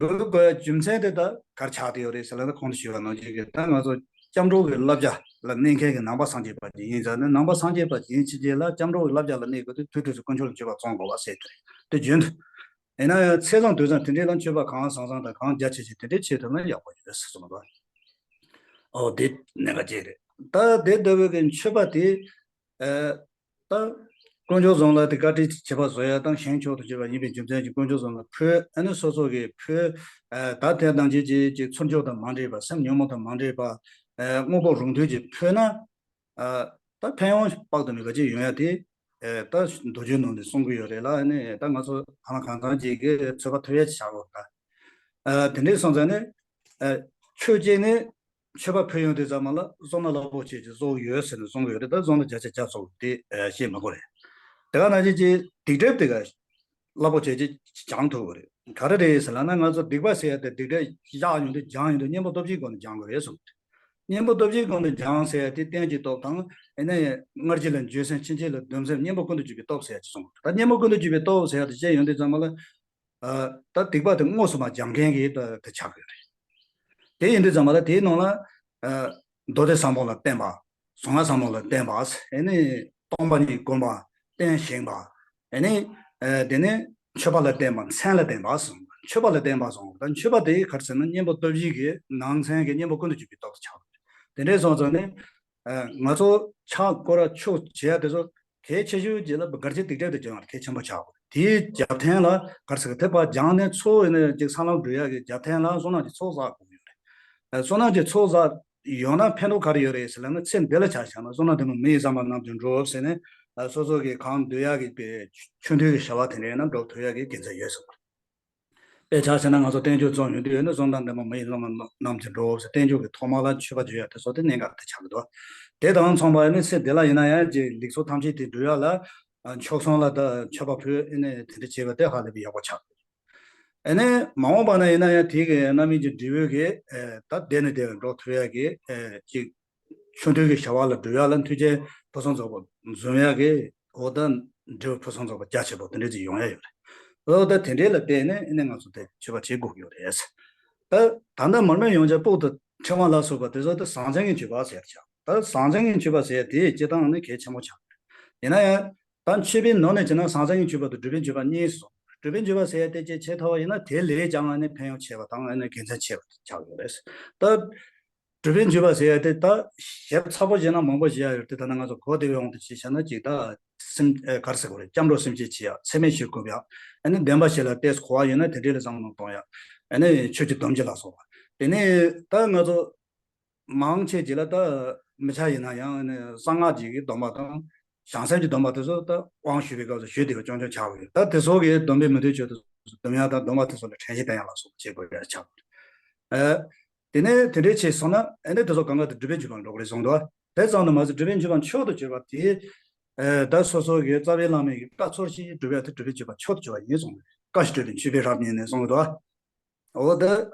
འབུལ་དགོས་ཡ་རྒྱུ་མཚན་དེ་ད་ག་རེ་ཆགས་བསྡད་ཡོད་རེད་ཟེར་ལབ་ན་གོང་དུ་ཞུས་པ་ནང་བཞིན་གྱི་ད་ང་ཚོ་ སྐྱབས་འགྲོ་གི་བསླབ་བྱ་ལ་གནས་མཁན་གྱི་ནང་པ་སངས་རྒྱས་པ་ཅིག་ཡིན་ཙང་ནི། ནང་པ་སངས་རྒྱས་པ་ཅིག་ཡིན་ཕྱིན་ཆད་ལ་སྐྱབས་འགྲོ་གི་བསླབ་བྱ་ལ་གནས་དགོས་དུས། དུས་དུས་སུ་དཀོན་མཆོག་ལ་མཆོད་པ་བརྩམ་དགོས་པ་ཟེར་དེ་རེད། དེ་རྒྱུན་དུ། ཡིན་ན་ཡང་ཚེས་བཟང་དུས་བཟང་དེ་འདྲའི་ལ་མཆོད་པ་གང་བཟང་བཟང་དང་གང་རྒྱ་ཆེ་ཆེ་དེ་འདྲའི་བྱེད་ཐུབ་ན་ཡག་པོ་ཡོད་ཟེར་གསུངས་པ། ཨོ་དེ་གནད་འགག་ཅིག་རེད། ད་དེ་ལྟ་བུའི་གི་མཆོད་པ་དེ། ཨ། ད་དཀོན་མཆོག་གསུམ་ལ་དེ་བཀའ་དྲིན་ཆེ་བ་བཟོ་ཡ་དང་། གཞན་མཆོག་ཏུ་གྱུར་པ་ཡིན་པའི་རྒྱུ་མཚན་གྱིས་དཀོན་མཆོག་གསུམ་ལ་ཕུལ། ཨ་ནི་སོ་སོ་གིས་ཕུལ། ཨ། ད་དེ་ནང་བཞིན་གྱི་ཅིག་ཚུལ་འཆོས་དང་མ་འདྲེས་པ། སེམས་ཉོན་མོངས་དང་མ་འདྲེས་པ། ཨ། དངོས་པོ་རུང་དུས་ཀྱི་ཕུལ་ན། ཨ། ད་ཕན་ཡོན་དཔག་ཏུ་མེད་པ་ཅིག་ཡོང་ཡ་དེ། ཨ། ད་མདོ་རྒྱུད་ནང་ནས་གསུང་གི་ཡོད་རེད་ལ། ཨ་ནི་ད་ང་ཚོ་གང་ལ་གང་འཚམ་ཅིག་གིས་ཚོད་དཔག་ཐུབ་ཡ་ཅིག་བྱ་དགོས་ད། ཨ། དེ་འདྲའི་སོང་ཙང་ནི། ཨ། ཆོས་བྱས་ནས་མཆོད་པ་ཕུལ་ཡོང་དུས་ཙམ་པ་ལ་བསོད་ནམས་རླབས་པོ་ཆེ་ཅིག་བསགས་ཡོད་ཟེར་ནས་གསུང་གི་ཡོད་རེད། ད་བསོད་ནམས་བརྒྱ་ཆ་བརྒྱ་བསགས་དེ་བཤད་མི་དགོས་རེད། དེ་ག་ནང་བཞིན་གྱི་སྡིག་སྒྲིབ་དེ་ག་རླབས་པོ་ཆེ་ཅིག་སྦྱང་ཐུབ་ཀྱི་རེད། ག་རེ་རེད་ཟེར་ལབ་ན། ང་ཚོ་སྡིག་པ་ཟེར་ཡ་དེ་སྡིག་སྒྲིབ་བཞག་ཡོང་དུས་སྦྱང་ཡོང་དུས་གཉེན་པོ་སྟོབས་བཞིའི་སྒོ་ནས་སྦྱང་དགོས་རེད་གསུངས། གཉེན་པོ་སྟོབས་བཞིའི་སྒོ་ནས་སྦྱང་ཟེར་ཡ་དེ་རྟེན་གྱི་སྟོབས་དང་། ཨ་ནི་སྔར་བྱས་ལ་འགྱོད་སེམས། ཕྱིན་ཆད་ལ་འདུན་སེམས། གཉེན་པོ་ཀུན་ཏུ་སྤྱོད་པའི་སྟོབས་ཟེར་ཡ་ཅིག་གསུངས། ད་གཉེན་པོ་ཀུན་ཏུ་སྤྱོད་པའི་སྟོབས་ཟེར་ཡ་དེ་བཤད་ཡོང་དུས་ཙམ་པ་ལ། ཨ། ད་སྡིག་པ་དེ་དངོས་སུ་མ་སྦྱང་མཁན་གྱི་ད་དེ་ཆགས་ཡོད་རེད། དེ་ཡིན་དུས་ཙམ་པ་ལ་དེའི་ནང་ལ། ཨ། མདོ་སྡེ་བཟང་པོ་ལ་བརྟེན་པ། གཟུངས་སྔགས་བཟང་པོ་ལ་བརྟེན་པ། ཨ་ནི་སྟོང་པ་ཉིད་བསྒོམ་པ། རྟེན་བཞེངས་པ། ཨ་ནི། ཨ། དེ་ནས་མཆོད་པ་ལ་བརྟེན་པ། མཚན་ལ་བརྟེན་པ་གསུངས། མཆོད་པ་ལ་བརྟེན་པ་གསུངས། ད་མཆོད་པ་དེ་ག་རེ་ཟེར་ན། གཉེན་པོ་སྟོབས་བཞི་གི་ནང་ཚན་གྱི་གཉེན་པོ་ཀུན་ཏུ་སྤྱོད་པའི་སྟོབས་དེ་ཆགས། དེ་འདྲའི་སོང་ཙང་ནི། ཨ། ང་ཚོ་ཕྱག་སྐོར་ར་ཆོག་བྱེད་ཡ་དེ་ཚོ་གལ་ཆེ་ཤོས་ཅིག་ལ་བར་ཆད་སྡིག་སྒྲིབ་དེ་སྦྱང་བ་གལ་ཆེན་པོ་ཆགས་དགོས། དེའི་རྒྱབ་རྟེན་ལ་ག་རེ་ཟེར། དེ་ཕར་སྦྱངས་ནས་ཚུར་ཡིན་ན་ཅིག་ས་ལམ་འགྲོ་ཡ་གི་རྒྱབ་རྟེན་ལ་བསོད་ནམས་ཀྱི་ཚོགས་བསགས་དགོས་ཀྱི་ཡོད་རེད། ཨ། བསོད་ནམས་ཀྱི་ཚོགས་བསགས་ཡོང་ན་ཕན་ཐོགས་ག་རེ་ཡོད་རེད་ཟེར་ལབ་ན། ཚེ་འདི་ལ་ཆ་བཞག་ན་བསོད་ནམས་དེ་མ་མི་ཡི་བསམ་པ་རྣམས་ཀྱིས་འགྲུབ་ཟེར་ནས། ཨ། སོ་སོ་གི་གང་འདོད་ཡ་གི་པའི་ཆོ་འཕྲུལ་གྱི་བྱ་བ་དེ་འདྲ་ཡིན་ན་འགྲུབ་ཐུབ་ཡ་གི་དགེ་མཚན་ཡོད་ཟེར་བ་རེད། དཔེ་ཆ་བཞག་ན་ང་ཚོ་བསྟན་བཅོས་རྩོམ་ཡོང་དུས་ཡོད་ན། བསོད་ནམས་འདི་མ་མི་ཡི་བསམ་པ་རྣམས་ཀྱིས་འགྲུབ་ཟེར། བསྟན་བཅོས་ཀྱི་ཐོག་མ་ལ་མཆོད་པ་བརྗོད་ཡ་དེ་སོགས་དེ་གནད་འགག་དེ་ཆགས་ཀྱི་འདུག། དེ་དང་མཚུངས་པ་ནི་ཚེ་འདི་ལ་ཡིན་ན་ཡང་ཅིག་ལེགས་ཚོགས་ཐམས་ཅད་དེ་འགྲུབ་ཡ་ལ། ཨ། མཆོག་གསུམ་ལ་ད་མཆོད་པ་ཕུལ། ཨ་ནི་དེ་འདྲ་བྱས་པ་དེ་ཧ་ལས་པའི་ཡག་པོ་ཆགས། ཨ་ནི་མ་འོངས་པ་ན་ཡིན་ན་ཡང་དེ་གི་རྣམ་སྨིན་གྱི་འབྲས་བུ་གི། ཨ། ད་བདེ་ནས་བདེ་བར་འགྲོ་ཐུབ་ཡ་གི། ཨ། ཅིག་ཆོ་འཕྲུལ་གྱི་བྱ་བ་ལ་འགྲོ་ཡ་ལ་མཐུན་རྐྱེན་ཕུན་སུམ་ཚོགས་པ་འཛོམས་ཡ་གི། འོ་ད་འབྲས་བུ་ཕུན་སུམ་ཚོགས་པ་རྒྱ་ཆེ་པོ་དེ་འདྲ་ཅིག་ཡོང་ཡ་ཡོད་རེད། འོ་ད་དེ་འདྲའི་ལ་བརྟེན་ནས་ཨ་ནི་ང་ཚོ་དེ་མཆོད་པ་བྱེད་དགོས་ཀྱི་ཡོད་རེད། ད་ད་ལྟ་མར་མེ་ཡོངས་ཁྱབ་དཔལ་དུ་ཕྲེང་བ་ལ་སོགས་པ་དེ་ཚོ་དེ་ཟང་ཟིང་གི་མཆོད་པ་ཟེར་ཆགས། ད་ཟང་ཟིང་གི་མཆོད་པ་ཟེར་དེ་སྤྱིར་བཏང་ནི་གལ་ཆེན་པོ་ཆགས། ཡིན་ན་ཡང་། ད་མཆོད་པའི་ནང་ནས་བྱས་ན་ཟང་ཟིང་གི་མཆོད་པ་དང་སྒྲུབ་པའི་མཆོད་པ་གཉིས་སོ། སྒྲུབ་པའི་མཆོད་པ་ཟེར་ཡ་དེ་ཅིག་བྱེད་ཐུབ་པ་ཡིན་ན་དེ་ལས་ཀྱང་ཨ་ནི་ཕན་ཡོན་ཆེ་བ་དང་ཨ་ནི་དགེ་མཚན་ཆེ་བ་ཆགས་ཡོད་རེད། ད་སྒྲུབ་པའི་མཆོད་པ་ཟེར་ཡ་དེ་ད་ཞིབ་ཚགས་པོ་བྱས་ན་མང་པོ་བྱེད་ཡ་ཡོད་དེ། ད་ནི་ང་ཚོ་གོ་བདེ་བའི་དབང་དུ་བྱས་བྱས་ན་ཅིག་ད་སེམས། ཨེ། ག་རེ་ཟེར་དགོས་རེད། སྐྱབས་འགྲོ་སེམས་བསྐྱེད་བྱེད་ཡ། ཚད་མེད་བཞི་བཀུར་ཡ། ཨ་ནི་བདེན་པ་བཞི་ལ་ལྟོས་གོ་བ་ཡོད་ན་དེ་འདྲའི་ལ་བསམ་བློ་གཏོང་ཡ། ཨ་ནི་ཆོས་ཀྱི་སྡོམ་རྒྱུན་ལ་སོགས་པ། དེ་ནས་ད་ང་ཚོ་མང་ཆེ་ཅིག་ལ་ད་མི་ཆ་ཡིན་ན་ཡང་ནི་གསང་སྔགས་ཀྱི་སྡོམ་པ་དང་། བྱང་སེམས་ཀྱི་སྡོམ་པ་དེ་ཚོ་ད་དབང་ཞུ་བའི་སྐབས་སུ་ཞུ་བདེ་བ་ཅུང་ཅུང་ཆགས་ཀྱི་ཡོད། ད་དེ་ཚོ་གི་སྡོམ་པའི་མི་མཐུན་ཕྱོགས་དེ་ཚོ་སྡོམ་ཡ་དང་སྡོམ་པ་དེ་ཚོ་ལ་དྲན་ཤེས་བསྟེན་ཡ་ལ་སོགས་པ་བྱེད་དགོས་ཡ་ཆགས་ཀྱི་ཡོད། ཨ། དེ་ནས་དེ་འདྲའི་ཆེ་སོང་ན་ཨ་ནི་དེ་ཚོ་གང་ག་དེ་སྒྲུབ་པའི་མཆོད་པ་འགྲོ་གི་རེད་གསུངས་འདུག། དེ་ཙམ་དུ་མ་ཟད་སྒྲུབ་པའི་མཆོད་པ་མཆོག་ཏུ་གྱུར་པ་དེ། ཨ། ད་སོ་སོ་གི་རྩ་བའི་བླ་མའི་བཀའ་ཚོར་ཞིང་སྒྲུབ་པ་དེ་སྒྲུབ་པའི་མཆོད་པ་མཆོག་ཏུ་གྱུར་པ་ཡིན་གསུངས་པས། བཀའ་བཞིན་སྒྲུབ་པའི་མཆོད་པའི་རབ་བརྙེས་ནས་གསུངས་འདུག། འོ་ད་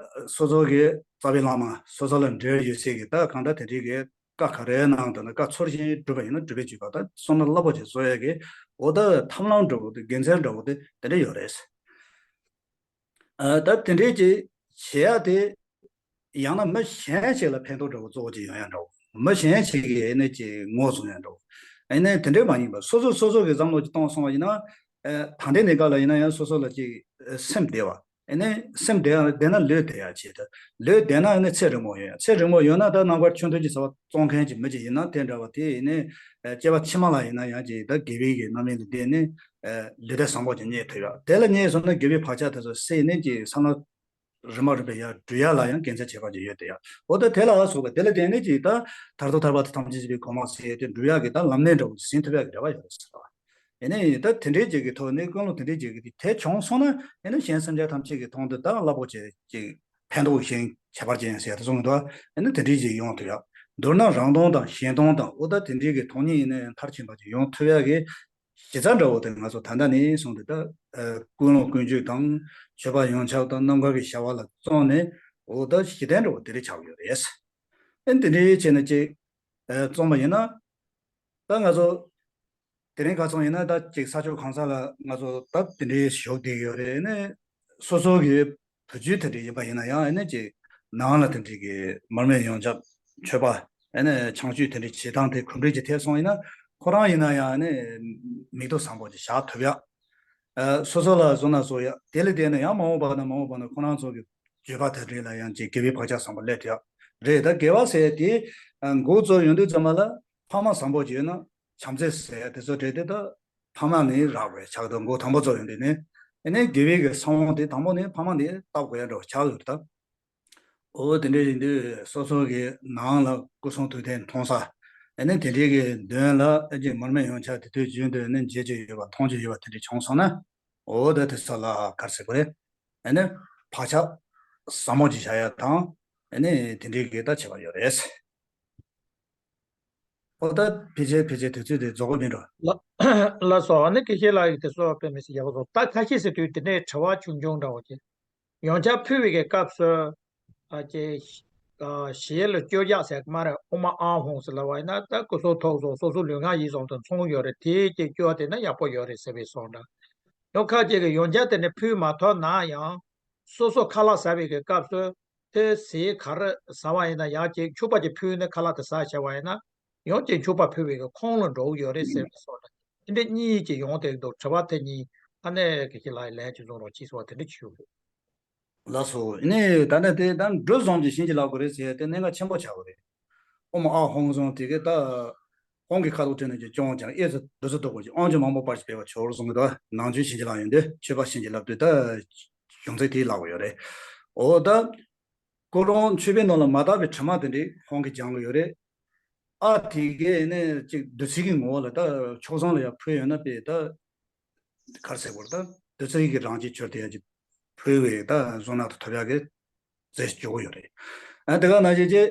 སོ་སོ་གི་རྩ་བའི་བླ་མ་སོ་སོ་ལ་འབྲེལ་ཡོད་སའི་གི་ད་གང་ལྟར་དེ་འདྲའི་གི་བཀའ་ག་རེ་གནང་འདུག་ན། བཀའ་ཚོར་ཞིང་སྒྲུབ་པ་ཡིན་ན་སྒྲུབ་པའི་མཆོད་པ། ད་བསོད་ནམས་རླབས་པོ་ཆེ་བསགས་ཡ་གི་འོ་ད་ཐབས་ལམ་འདྲ་བོ་དེ། དགེ་མཚན་འདྲ་བོ་དེ་དེ་འདྲ་ཡོད་རེད། ཨ། ད་དེ་འདྲའི་གི་བྱེད་ཡ་དེ་ཡང་ན་མི་གཞན་ཞིག་ལ་ཕན་ཐོགས་འདྲ་བོ་གཙོ་བོ་ཅིག་ཡོང་ཡ་འདྲ་བོ། མི་གཞན་ཞིག་གིས་ཨ་ནི་ཅིག་ངོ་བཟུང་ཡ་འདྲ་བོ། ཨ་ནི་དེ་འདྲའི་མ་ཡིན་པར་སོ་སོ་སོ་སོ་གི་བསམ་བློ་ཅིག་གཏོང་སོང་བ་ཡིན་ན། ཨ། ད་ལྟའི་གནས་སྐབས་ལ་ཡིན་ན་ཡང་སོ་སོ་ལ་ཅིག་སེམས་བདེ་བ། ཨ་ནི་སེམས་བདེ་བ་བདེ་ན་ལུས་བདེ་ཡ་ཆེད་དུ། ལུས་བདེ་ན་ཨ་ནི་ཚེ་རིང་པོ་ཡོང་ཡ། ཚེ་རིང་པོ་ཡོང་ན་ད་རྣམ་དཀར་ཆོ་འཕྲུལ་གྱི་བྱ་བ་རྩོམ་མཁན་གྱི་མི་ཅིག་ཡིན་ན་དེ་འདྲ་བ་དེ་ཨ་ནི། ཨ། སྐྱེ་བ་ཕྱི་མ་ལ་ཡིན་ན་ཡང་ཅིག་ད་དགེ་བའི་གི་རྣམ་སྨིན་ལ་བརྟེན་ནས། ཨ། ལུས་བདེ་བཟང་པོ་ཅིག་རྙེད་ཐུབ་ཡ། དེ་ལ་རྙེད་སོང་ན་དགེ་བའི་བག་ཆགས་དེ་ཚོ་སད་ནས་ཅིག་བསམ་བློ་རིམ་པ་རིམ་པས་ཡར་འགྲོ་ཡ་ལ་ཡང་དགེ་མཚན་ཁྱད་པར་ཅིག་ཡོད་དེ་ཡ། འོ་ད་དེ་ལ་སོགས་པ་དེ་ལ་བརྟེན་ནས་ཅིག་ད་མཐར་ཐུག་ཐར་པ་དང་ཐམས་ཅད་མཁྱེན་པའི་གོ་འཕང་ཟེར་དེ་འགྲོ་ཡ་གི་ད་ལམ་སྣེ་འདྲ་བོ་ཟིན་ཐུབ་ཡ་གི་རེ་བ་ཡོད་རེད་ཟེར་བ། ཨེ་ནས་ད་དེ་འདྲའི་ཅིག་གི་ཐོག་ནས་ཀུན་སློང་དེ་འདྲའི་ཅིག་གི་དེ་བྱུང་སོང་ན། ཨེ་ནས་གཞན་སེམས་ཅན་ཐམས་ཅད་ཀྱི་དོན་དུ་ད་རླབས་པོ་ཆེ་ཅིག་ཕན་ཐོགས་ཤིང་ཁྱད་པར་ཅན་ཟེར་དེ་གསུངས་འདུག། ཨེ་ནས་དེ་འདྲའི་ཅིག་ཡོང་ཐུབ་ཡ། མདོར་ན་རང་དོན་དང་གཞན་དོན་དང་། འོ་ད་དེ་འདྲའི་གི་དོན་གཉིས་ནས་མཐར་ཕྱིན་པ་ཅིག་ཡོང་ཐུབ་ཡ་གི་གཞི་རྩ་འདྲ་བོ་དེ་ང་ཚོ་ད་ལྟ་ནས་བཟུང་སྟེ་ད། ཨ། ཀུན་སློང་ཀུན་སྤྱོད་དང་། སྤྱོད་པ་ཡོངས་ཁྱབ་དང་རྣམ་དཀར་གྱི་བྱ་བ་ལ་བརྩོན་ནས། འོ་ད་གཞི་རྟེན་འདྲ་བོ་དེ་རེ་ཆགས་ཡོད་རེད། ཨ། འདི་འདྲའི་བྱས་ནས་ཅིག་ཨ། བརྩོན་པ་ཡིན་ན། ད་ང་ཚོ་དེ་རིང་ཁ་སང་ཡིན་ན་ད་ཅིག་ས་ཕྱོགས་གང་ས་ལ་ང་ཚོ་ད་དེ་འདྲའི་བཞུགས་བསྡད་ཡོད་རེད། ཨ་ནི་སོ་སོ་གི་བུ་བརྒྱུད་དེ་འདྲ་ཡིན་པ་ཡིན་ན་ཡང་། ཨ་ནི་ཅིག་ནང་ལ་དེ་འདྲའི་གི་མར་མེ་ཡོངས་ཁྱབ་མཆོད་པ་ ཨ་ནི་བྱང་ཆུབ་དེ་འདྲའི་བྱེད་སྟངས་དེ་གོམས་འདྲིས་ཀྱི་ཐེབས་སོང་ཡིན་ན། ཁོ་རང་ཡིན་ན་ཡང་ཨ་ནི་མིག་ཏོ་བཟང་པོ་ཅིག་བཞག་ཐུབ་ཡ། ཨ་སོ་སོ་ལ་བཟོ་ན་བཟོ་ཡ། དེ་ལས་བརྟེན་ནས་ཡང་མ་འོངས་པ་ན་མ་འོངས་པ་ན་ཁོ་རང་ཚོ་གི་བརྗོད་པ་དེ་འདྲ་ལ་ཡང་ཅིག་དགེ་བའི་བག་ཆགས་བཟང་པོ་སླེབས་ཐུབ་ཡ་རེད། ད་དགེ་བ་ཟེར་ཡ་དེ་འགོ་བཙུགས་ཡོང་དུས་ཙམ་པ་ལ་ཕ་མ་བཟང་པོ་ཅིག་ཡོད་ན་བྱམས་བརྩེ་ཟེར་ཡ་དེ་ཚོ་འདྲ་དེ་ད་ཕ་མ་ནས་རག་པའི་ཆགས་འདུག་འགོ་དང་པོ་ཚོ་ཡོང་དུས་ནས་ཨ་ནི་དགེ་བའི་གི་ས་བོན་དེ་དང་པོ་ནས་ཕ་མ་ནས་བཏབ་དགོས་ཡ་འདྲ་བ་ཆགས་ཡོད་ད། འོ་དེ་འདྲ་ཡིན་དུས་སོ་སོ་གི་ནང་ལ་སྐུ་གསུང་ཐུགས་རྟེན་མཐོང་ས། ཨ་ནི་དེ་འདྲའི་གི་མདུན་ལ་ཨ་ཅེ་མར་མེ་ཡོན་ཆབ་དེ་དུས་རྒྱུན་དུ་ཨ་ནི་མཇལ་རྒྱུ་ཡོད་པ་མཐོང་རྒྱུ་ཡོད་པ་དེ་འདྲ་བྱུང་སོང་ན། འོ་ད་དེ་ཚོ་ལ་ག་རེ་ཟེར་དགོས་རེད། ཨ་ནི་བག་ཆགས་ཟབ་མོ་ཅིག་བཞག་ཡ་དང་། ཨ་ནི་དེ་འདྲའི་གི་ད་བྱེད་པ་ཡོད་རེད། ཨོ་ད་ཕལ་ཆེར་ཕལ་ཆེར་དུས་ཚོད་དེ་རྫོགས་པ་མིན་འགྲོ། ལ་ལ་སོ་ཨ་ནི་དགེ་བཤེས་ལགས་ཀྱིས་དེ་ཚོ་དཔེ་མི་སྲིད་ཡག་པོ་བཟོ། ད་ཁ་ཤས་ཟེར་དུས་དེ་ནས་དྲི་བ་ཆུང་ཆུང་འདྲ་བོ་ཅིག་ཡོན་ཆབ་ཕུལ་བའི་གི་སྐབས་སུ་ཨ་ཅེ་ཞལ་ལ་བཅོས་རྒྱག་ཟེར་གི་མ་རེད། ཨོཾ་ཨཱཿཧཱུྃ་ཟེར་ལབ་པ་ཡིན་ན་ད་སྐུ་གསུང་ཐུགས་སོ་སོ་ལུས་ངག་ཡིད་གསུམ་དང་མཚུངས་ཡོད་རེད། དེ་ཅིག་བཅོས་དེ་ན་ཡག་པོ་ཡོད་རེད་ཟེར་བའི་སོང་འདྲ། ཡང་ཁ་ཅིག་གིས་ཡོན་ཆབ་དེ་ནས་ཕུལ་མ་ཐུབ་ན་ཡང་སོ་སོ་ཁ་ལག་ཟ་བའི་གི་སྐབས་སུ། དེ་ཟས་ག་རེ་ཟ་བ་ཡིན་ན་ཡང་ཅིག་ཕྱུ་པ་ཅིག་ཕུལ་ནས་ཁ་ལག་དེ་ཟ་བྱ་བ་ཡིན་ན་ཡང་ཅིག་ཕྱུ་པ་ཕུལ་བའི་གི་ཁོངས་ལ་འགྲོ་གི་ཡོད་རེད་ཟེར་བ་སོགས་ལ་དེ་འདྲ་གཉིས་ཀྱི་ཡོང་དེ་འདུག་དྲི་བ་དེ་གཉིས་ཨ་ནེ་གི་ཁྱེད་ལ་ལན་ཅིག་བཟོ་རོགས་གྱིས་ཟེར་བ་དེ་འདྲ་ཞུ་གི། ལགས་སོ། ཨ་ནི་ད་ནི་དེ་ད་འབྲུ་གསུམ་གྱིས་བྱིན་གྱིས་བརླབ་དགོས་རེད་ཟེར་ཡ་དེ་གནད་འགག་ཆེན་པོ་ཆགས་ཀྱི་རེད། ཨོཾ་ཨཱཿཧཱུྃ་གསུམ་དེ་གི་ད་ཧཱུྃ་གི་ཁ་དོག་བྲིས་ནས་ཀྱང་སྐྱོང་ཀྱང་ཨེ་ཙི་བདུད་རྩི་གཏོར་དགོས་ཀྱི་དབང་ཆེན་མང་པོ་སྤར་ཞིང་སྤེལ་བར་གྱུར་གསུང་གི་འདུག་ནང་ཆོས་བྱིན་གྱིས་བརླབས་ཡོང་དུས་མཆོད་པ་བྱིན་གྱིས་བརླབས་དུས་ད་གཞུང་ཚིག་དེའི་ལག་པ་ཡོད་རེད། འོ་ད་ཀོ་རོང་མཆོད་པའི་ནང་ལ་མ་དག་པའི་དྲི་མ་དེ་འདྲའི་ཧཱུྃ་གིས་སྦྱང་གི་ཡོད་རེད། ཨ་དེ་གས་ནས་ཅིག་བདུད་རྩི་གི་ངོ་བོ་ལ་ད་མཆོག་ཟངས་ལ་ཡང་ཕུལ་ཡོད་ན་དཔེ་ད། གར་སེ་བོར་ད་དེ་ཚོ་ཡི་གེ་རང་གཅིག་ཆོས་དེ་ཡང་གཅིག་ཕུལ་བའི་ད་བཟོ་ན་ཐོབ་ཡག་གི་རྫས་ཤིག་འཇོག་གི་ཡོད་རེད། ཨ་དེ་ག་ནང་བཞིན་གྱི་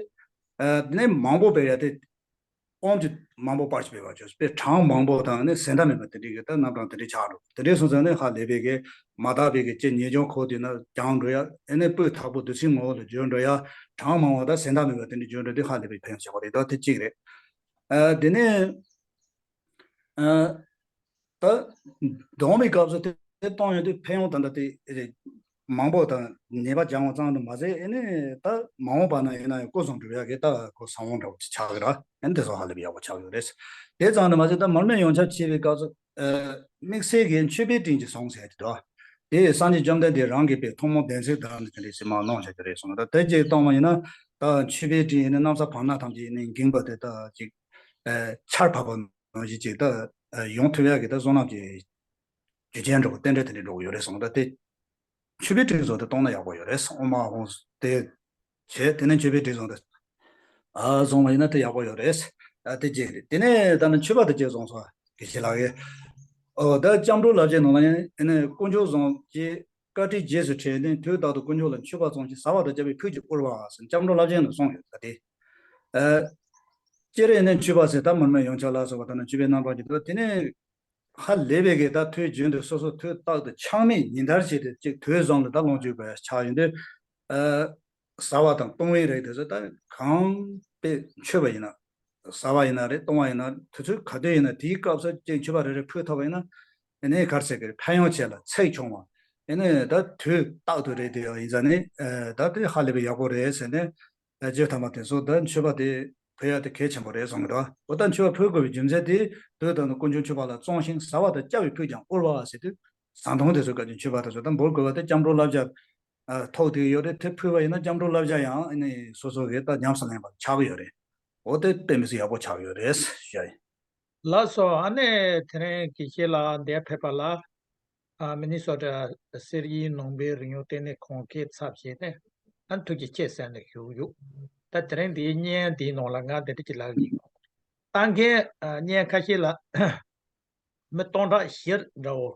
ཨ་དེ་ནས་མང་པོ་སྤེལ་ཡ་དེ་ཨོམ་གྱི་མང་པོ་སྤར་ཞིག་སྤེལ་བ་བྱོས་པའི་གྲངས་མང་པོ་དང་ནི་ཟད་མཐའ་མེད་པ་དེ་འདྲའི་གི་ད་རྣམ་གྲངས་དེ་འདྲའི་ཆགས་འགྲོ། དེ་འདྲའི་སོང་ཙང་ནི་ཧ་ལས་པའི་གི་མ་དག་པའི་གི་ལྕེ་ཉེས་སྐྱོན་ཁོག་དེ་ན་རྒྱང་འགྲོ་ཡ། ཨེ་ནས་སྤོས་དག་པོ་བདུད་རྩིའི་ངོ་བོ་ལ་འགྱུར་འགྲོ་ཡ། གྲངས་མང་བ་ད་ཟད་མཐའ་མེད་པ་དེ་འདྲའི་འགྱུར་འགྲོ་དེ་ཧ་ལས་པའི་ཕན་ཡོན་ཆེན་པོ་རེད། ད་དེ་གཅིག་རེད། ཨ་དེ་ནས། ཨ་ད་སྡོམ་པའི་སྐབས་སུ་དེ་གཏོང་ཡོང་དུས་ཕན་ཡོན་ད་ལྟ་དེ་མང་པོ་དང་ཉེས་པ་སྦྱང་བ་ཙམ་དུ་མ་ཟད། ཨེ་ནས་ད་མ་འོངས་པ་ན་ཡིན་ན་ཡང་སྐུ་གསུང་འགྲུབ་ཡག་གི་ད་གོ་ས་བོན་འདྲ་བོ་ཆགས་ཀྱི་ར། ཨེ་ནས་དེ་སོགས་ཧ་ལས་པའི་ཡག་པོ་ཆགས་ཡོད་རེད། དེ་ཙམ་དུ་མ་ཟད་ད་མར་མེ་ཡོན་ཆབ་ཕུལ་བའི་སྐབས་སུ་ཨ་དམིགས་བསལ་གྱི་མཆོད་པའི་སྤྲིན་གྱིས་བཟུང་ཟེར་གྱི་འདུག་དེ་སངས་རྒྱས་བཅོམ་ལྡན་འདས་རང་གིས་པའི་ཐུན་མོང་བདེན་ཚིག་དང་ནི་དེ་འདྲའི་སེམས་མ་གནང་བྱ་རྒྱུ་རེད་གསུངས། ད་དེ་གཅིག་གཏོང་བ་ཡིན་ན་ད་མཆོད་པའི་སྤྲིན་ཡིན་ན་གནམ་ས་བར་སྣང་ཐམས་ཅད་ཡིན་ན་འགེངས་པ་དེ་ད་ཅིག་ཨ་ཆར་ཕབ་པ་ནང་བཞིན་ཅིག་ད་ཡོང་ཐུབ་ཡག་གི་ད་བསོད་ནམས་ཀྱི་རྒྱུ་རྐྱེན་འགྲོ་རྟེན་འབྲེལ་དེ་འདྲ་འགྲོ་གི་ཡོད་རེད་གསུངས། ད་དེ་མཆོད་པའི་སྤྲིན་བཟོ་དེ་གཏོང་ན་ཡག་པོ་ཡོད་རེད། ཨོཾ་ཨཱཿཧཱུྃ་དེ་བྱས་དེ་ནས་མཆོད་པའི་སྤྲིན་བཟོ་དེ་ཨ་བཟུང་བ་ཡིན་ན་དེ་ཡག་པོ་ཡོད་རེད། ཨ་དེ་གཅིག་རེད། དེ་ནས་ད་ནི་མཆོད་པ་དེ་གཅིག་བཟུང་སོང་དགེ་བཤེས་ལགས་ཀྱིས། ཨོ་ད་སྐྱབས་འགྲོ་བསླབ་བྱའི་ནང་ལ་ཡང་ཨེ་ནས་དཀོན་མཆོག་བཟང་གི་བཀའ་དྲིན་རྗེས་སུ་དྲན་ནས་དུས་རྟག་ཏུ་དཀོན་མཆོག་ལ་མཆོད་པ་བརྩམས་ཤིང་བཟའ་བ་དང་བཅའ་བའི་ཕུད་ཀྱིས་དབུལ་བ་ཟེར་སྐྱབས་འགྲོ་བསླབ་བྱའི་ནང་གསུངས་ཡོད་ད་དེ། ཨ་སྤྱིར་ཨེ་ནས་མཆོད་པ་ཟེར་ད་མར་མེ་ཡོན་ཆབ་ལ་སོགས་པ་ད་ནི་མཆོད་པའི་རྣམ་གྲངས་ཀྱི་འདུག་དེ་ནས་ཧ་ལས་པའི་གི་ད་དུས་རྒྱུན་དུ་སོ་སོ་དུས་རྟག་ཏུ་ཆག་མེད་ཉིན་ལྟར་བྱས་ཏེ་ཅིག་དུས་བཟང་ལ་ད་ལོངས་སྤྱོད་དགོས་ཡ་ཆགས་ཡོང་དུས། ཨ་བཟའ་བ་དང་བཏུང་བའི་རིགས་དེ་ཚོ་ད་གང་དཔེ་མཆོད་པ་ཡིན་ན། བཟའ་བ་ཡིན་ན་རེད། བཏུང་བ་ཡིན་ན་དུས་ཚོད་ག་དུས་ཡིན་ན་དེའི་སྐབས་སུ་ཅིག་མཆོད་པ་རེ་རེ་ཕུལ་ཐུབ་པ་ཡིན་ན། ཨེ་ནས་ག་རེ་ཟེར་གི་ཕན་ཡོན་ཆེ་ལ་ཚེགས་ཆུང་བ། ཨེ་ནས་ད་དུས་རྟག་ཏུ་རེད་དེ་ཡིན་ཙང་ནི་ཨ་ད་དེ་ཧ་ལས་པའི་ཡག་པོ་རེད་ཟེར་ནས། ཨ་རྗེ་ཐ་མ་དེ་ཚོ་ད་མཆོད་པ་དེ་ཕུལ་ཡ་དེ་གལ་ཆེན་པོ་རེད་གསུངས་གི་འདུག་འོ་ད་མཆོད་པ་ཕུལ་དགོས་པའི་རྒྱུ་མཚན་དེ་དུས་དང་དཀོན་མཆོག་མཆོད་པ་ལ་བརྩམས་ཤིང་བཟའ་བ་དང་བཅའ་བའི་ཕུད་ཀྱང་དབུལ་བ་ཟེར་དུས། བཟའ་འཐུང་དེ་ཚོའི་སྐབས་ཀྱི་མཆོད་པ་དེ་ཚོ་ད་འབུལ་དགོས་པ་དེ་སྐྱབས་འགྲོ་བསླབ་བྱ་ཨ་ཐོག་དེ་ཡོད་རེད། དེ་ཕུལ་བ་ཡིན་ན་སྐྱབས་འགྲོ་བསླབ་བྱ་ཡང་ཨ་ནི་སོ་སོ་གིས་ད་ཉམས་སུ་ལེན་པ་ཆགས་ཀྱི་ཡོད་རེད། འོ་དེ་དཔེ་མི་སྲིད་ཡག་པོ་ཆགས་ཀྱི་ཡོད་རེད་ཞུ་ཡ་ཡིན། ལགས་སོ། ཨ་ནི་དེ་རིང་དགེ་བཤེས་ལགས་འདིར་ཕེབས་པ་ལ། ཨ་མི་ནི་སོ་ཊ་གསེར་གཡུ་ནང་པའི་རིག་གནས་ལྟེ་གནས་ཁང་གི་ཚབ་བྱས་ཏེ། ཨ་ཐུགས་རྗེ་ཆེ་ཟེར་ནས་ཞུ་གི་ཡོད། ད་དེ་རིང་འདིའི་བརྙན་འདིའི་ནང་ལ་ང་འདི་འདྲ་ཅིག་ལབ་ཀྱི་ཡིན། ལྟ་མཁན་ཨ་བརྙན་ཁ་ཤས་ལ་མི་སྟོང་ཕྲག་བཞི་འདྲ་བོ་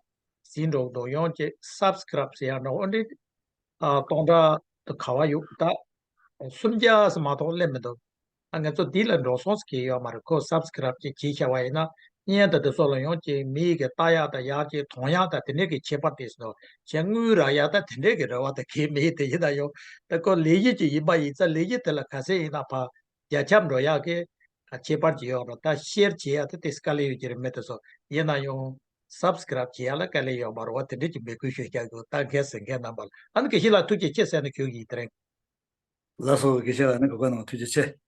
ཟིན་འགྲོ་གི་འདུག་ཡང་ཅིག་སབ་སི་ཀ་རབ་ཟེར་ཡག་འདྲ་བོ་འདི། ཨ་སྟོང་ཕྲག་ཏུ་ག་བ་ཡོད་ད། སུམ་བརྒྱ་ཙམ་མ་གཏོགས་སླེབས་མི་འདུག་ཨ་ང་ཚོ་འདི་ལ་འགྲོ་སོང་ཟེར་གྱི་ཡོད་མ་རེད། ཁོ་སབ་སི་ཀ་རབ་ཅིག་བྱས་བཞག་པ་ཡིན་ན་བརྙན་དང་དེ་ཚོ་ལ་ཡང་ཅིག་མི་ཡི་གི་ལྟ་ཡག་དང་ཡག་ཅིག་མཐོང་ཡག་དང་དེ་འདྲས་ཀྱི་ཁྱད་པར་དེ་ཟེར་ནོ། ཅིག་དངུལ་རག་ཡག་དང་དེ་འདྲས་ཀྱི་རེ་བ་དང་གའི་མི་ཡི་དེ་ཡིན་ན་ཡང་། ད་ཁོ་ལས་གཞི་ཅིག་ཡིན་པ་ཡིན་ཙང་ལས་གཞི་དེ་ལ་ག་ཚད་ཡིན་ན་ཕར་རྒྱ་ཁྱབ་འགྲོ་ཡག་གི་ཁྱད་པར་ཅིག་ཡོད་རེད། ད་ཤེར་བྱེད་ཡག་དེ་དེ་དཀའ་ལས་ཡོད་ཀྱི་རེད། མི་དེ་ཚོ་ཡིན་ན་ཡང་སབ་སི་ཀ་རབ་བྱེད་ཡག་ལ་དཀའ་ལས་ཡོད་མ་རེད་བ། དེ་འདྲས་ཀྱི་འབོད་སྐུལ་ཞུ་བྱ་དགོས། ད་མཁན་ཟེར་མཁན་རྣམ་པ་ལ་ཨ་ནི་དགེ་བཤེས་ལགས་ཐུགས་རྗེ་ཆེ་ཟེར་ནས་ཞུ་གི་ཡིན། དེ་རིང་། ལགས་སོ། དགེ་བཤེས་ལགས་ནི་གོ་སྐབས་གནང་བ་ཐུགས་རྗེ་ཆེ།